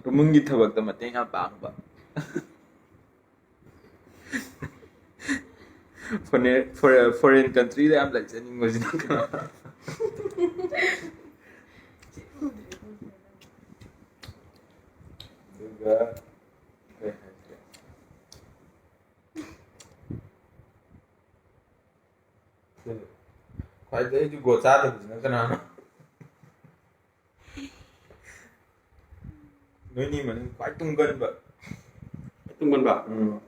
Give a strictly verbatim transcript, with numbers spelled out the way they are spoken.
ꯏꯃꯨꯡꯒꯤ ꯊꯕꯛꯇ ꯃꯇꯦꯡ ꯌꯥꯝ ꯄꯥꯡꯕ꯫ Foreign countryꯗ ꯌꯥꯝ ꯂꯩꯖꯅꯤꯡꯕꯁꯤꯅ ꯀꯅꯥ? ꯑꯗꯨꯒ ꯀꯩ ꯍꯥꯏꯁꯤꯒꯦ? ꯈ꯭ꯋꯥꯏꯗꯒꯤ ꯑꯩ ꯖꯨꯒꯣꯠ ꯆꯥꯗꯕꯁꯤꯅ ꯀꯅꯥꯅꯣ? ꯅꯣꯏꯅꯤ ꯃꯅꯨꯡ ꯈ꯭ꯋꯥꯏ ꯇꯨꯡꯒꯟꯕ꯫ ꯇꯨꯡꯒꯟꯕ꯫ ꯎꯝ꯫